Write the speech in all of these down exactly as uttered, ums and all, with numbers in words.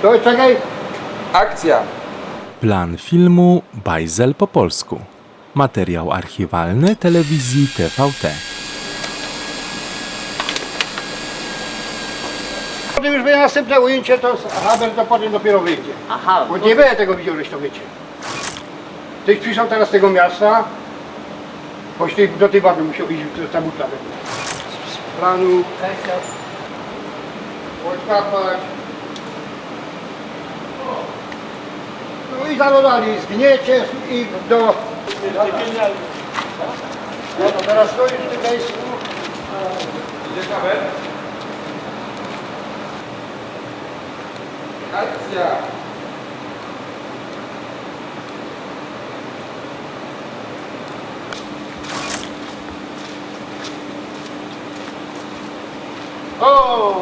To czekaj. Akcja! Plan filmu Bajzel po polsku. Materiał archiwalny telewizji T V T. Potem już będzie następne ujęcie, to Haber to potem dopiero wyjdzie. Aha, Bo nie będę tego widział, żeś to wiecie. Tyś przyszedł teraz z tego miasta, choć ty do tej baby musiał iść, to ta butla. Z planu. Odkapać. No i dalej, dalej, zgniecie i do... No to teraz stoisz w tym miejscu. Idziesz nawet? Akcja! O,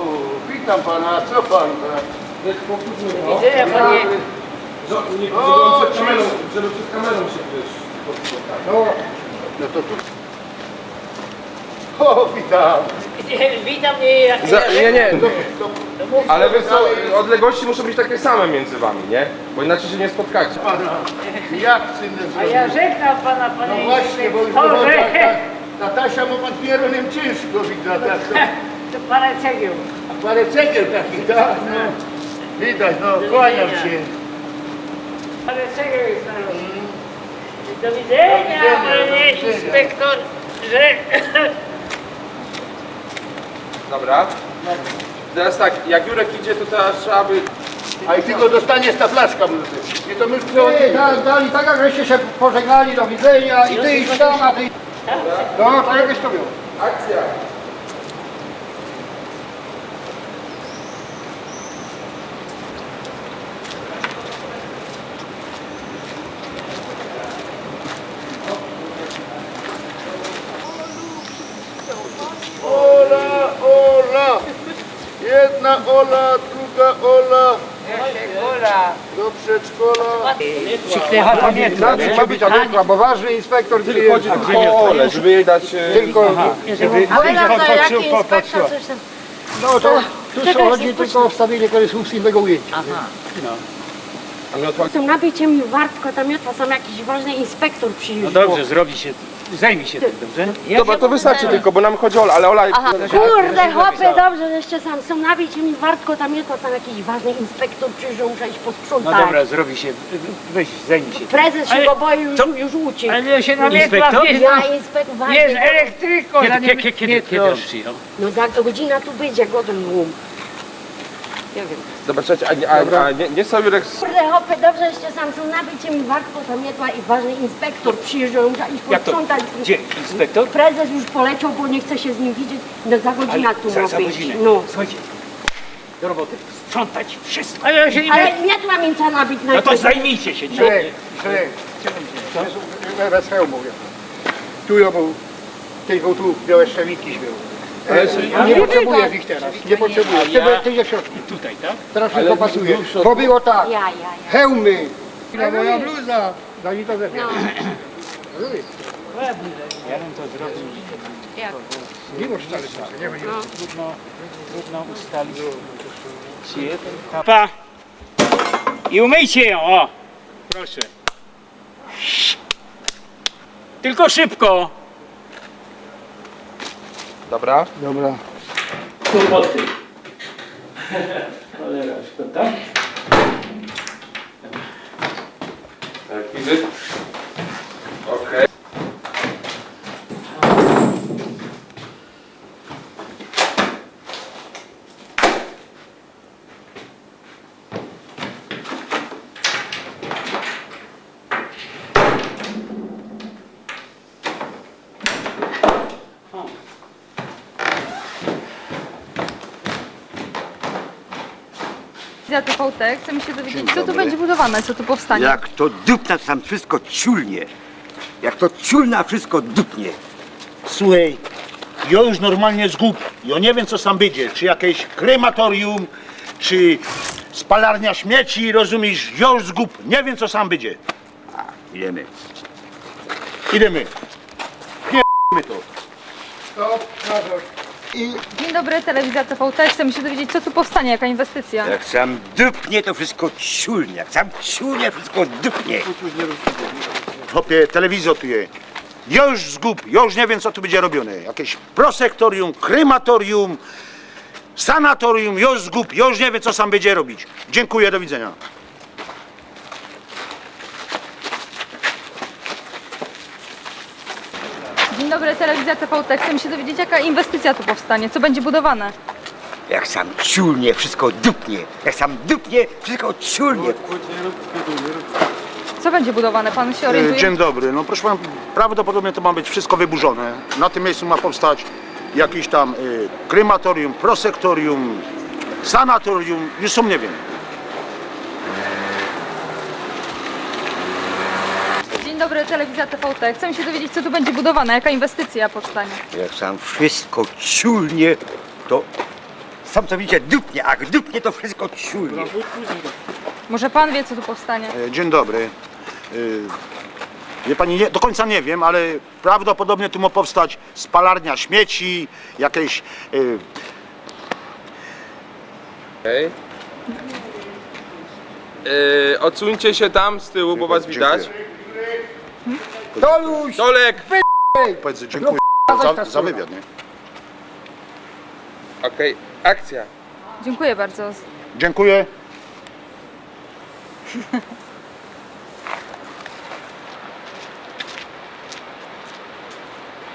witam pana, co pan tak? Widzę, panie. No, nie, żeby przed kamerą, żeby przed kamerą się wiesz, spotkać. No, no to tu. O, witam. Witam, nie, ja, Za, nie, nie, To, to ale wiesz co, odległości muszą być takie same między wami, nie? Bo inaczej się nie spotkacie. pana. Jak chcę A ja żegnam pana, panie No właśnie, bo już inspektorze. Ta, ta Tasia ma pan pieronem ciężko, widzę, tak to. To parę cegieł. A parę cegieł takich, tak? No. Widać, no, kłaniam się. Parę cegieł jest na rogu. Do widzenia, Do widzenia, do panie widzenia. Inspektorze. Dobra. Teraz tak, jak Jurek idzie, to teraz trzeba by... A i ty go dostaniesz, ta flaszka może. I to my już przechodzimy. Da, dali tak, jak żeście się pożegnali, do widzenia, i ty idź tam, a ty... No, to jakbyś to miał. Akcja! Ola, Ola! Jedna Ola, druga Ola. Proszę, Ola. Do przedszkola. Na czym ma być? Bo ważny inspektor Chodzi tylko o Ole, żeby jej dać... e, Tylko... Ale na co, jaki inspektor, coś tam... No to tu się chodzi tylko o wstawienie korespondencji do tego ujęcia. Aha. a miotła- To nabicie mi wartko, ta miotła, tam jakiś ważny inspektor przyjeżdża. No dobrze, zrobi się, zajmij się tym, dobrze? Dobra, to wystarczy tylko, bo nam chodzi o Ole, ale Ola... Aha, kurde, chłopie, dobrze, żeście sam są. Nabicie mi wartko, ta miotła, tam jakiś ważny inspektor przyjeżdża, muszę iść No posprzątać. Dobra, zrobi się, weź, zajmij się. Prezes się Ale go boi, już, co? Już uciekł. Ale ja się na Inspektor? miotła Ja znam. inspektor Jest ważny. Elektryko, ja Kiedy, nie, kiedy, kiedy, nie kiedy on proszę. Przyjął? No za godzinę tu będzie, godzinę. Nie wiem. Dobra, czekajcie, a, nie- a, a nie, nie są Jurek... Kurde, chłopie, dobrze, żeście sam są. Nabicie mi wartko, ta miotła i ważny inspektor przyjeżdża, muszę iść Jak to? posprzątać. Gdzie? Inspektor? Prezes już poleciał, bo nie chce się z nim widzieć. No za godzinę Ale tu za, ma za być. godzinę. No. Słuchajcie, do roboty, sprzątać wszystko. Ale ja się nie... Ale miotła mi trzeba nabić No to najpierw. Zajmijcie się, nie? Człowiek, człowiek. Bez hełmu, mówię. Tu ja był, tyś był tu, białe szczewiki był. Ale Nie potrzebujesz ich teraz, nie potrzebujesz. Ty, ty ze środku. Tutaj, tak? Teraz wszystko pasuje. Bo było tak. Ja, ja, ja. Hełmy. No moja bluza. Daj mi to zebrać. Ja bym to zrobił. Miłość wcale nie ma. Trudno, trudno ustalić. Czy jeden... Pa! I umyjcie ją, o! Proszę. Tylko szybko! Dobra. Dobra. Tu pod tym. Cholera, szkoda. Tak, widzę. Okej. Za T V T, chcemy się dowiedzieć, co tu będzie budowane, co tu powstanie. Jak to dupna, to tam wszystko ciulnie. Jak to ciulna, wszystko dupnie. Słuchej, ja już normalnie zgub. Ja nie wiem, co tam będzie. Czy jakieś krematorium, czy spalarnia śmieci, rozumiesz? Ja już zgub. Nie wiem, co tam będzie. A, idziemy. Idziemy. Pierdolimy to. Stop, Karol. Dzień dobry, telewizja T V T. Chcemy się dowiedzieć, co tu powstanie, jaka inwestycja? Jak sam dupnie, to wszystko ciulnie. Jak sam ciulnie, wszystko dupnie. Chłopie, telewizor tu je. Ja już zgub, ja już nie wiem, co tu będzie robione. Jakieś prosektorium, krematorium, sanatorium, ja już zgub, ja już nie wiem, co sam będzie robić. Dziękuję, do widzenia. Dzień dobry, telewizja T V T. Chcemy się dowiedzieć, jaka inwestycja tu powstanie, co będzie budowane. Jak sam ciulnie, wszystko dupnie. Jak sam dupnie, wszystko ciulnie. Co będzie budowane? Pan się orientuje? Dzień dobry. No proszę pana, prawdopodobnie to ma być wszystko wyburzone. Na tym miejscu ma powstać jakieś tam y, krematorium, prosektorium, sanatorium, już sam nie wiem. Dzień dobry, telewizja T V T. Chcemy się dowiedzieć, co tu będzie budowane, jaka inwestycja powstanie. Jak sam wszystko ciulnie, to sam co widzicie dupnie, a jak dupnie, to wszystko ciulnie. Może pan wie, co tu powstanie? E, Dzień dobry. Y, Wie pani, nie, do końca nie wiem, ale prawdopodobnie tu ma powstać spalarnia śmieci, jakieś y, Okej. Yy, odsuńcie się tam z tyłu, bo was widać. Doluś! Tolek! Powiedz, dziękuję za, za wywiad, nie? Okej, akcja. Dziękuję bardzo. Dziękuję.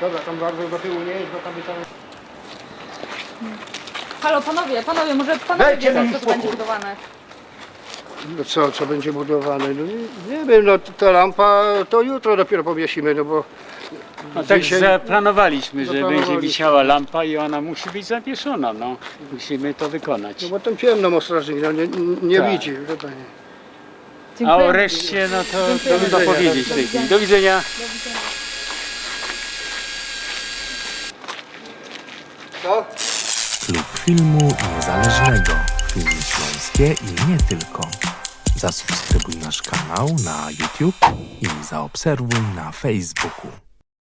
Dobra, tam bardzo do tyłu nie jedź, bo tam by tam... Halo, panowie, panowie, może panowie Dajcie wiedzą, mi co tu spokój. Będzie budowane. No co, co będzie budowane? No, nie, nie wiem, no ta lampa to jutro dopiero powiesimy, no bo... No tak Dzisiaj- zaplanowaliśmy, że Zaplanowaliśmy. Będzie wisiała lampa i ona musi być zawieszona, no. Musimy to wykonać. No bo tam ciemno mocno, no nie, nie Tak. widzi, wie pani. A o reszcie, no to trudno powiedzieć w tej chwili. Do widzenia. Klub Filmu Niezależnego. Filmy śląskie i nie tylko. Zasubskrybuj nasz kanał na YouTube i zaobserwuj na Facebooku.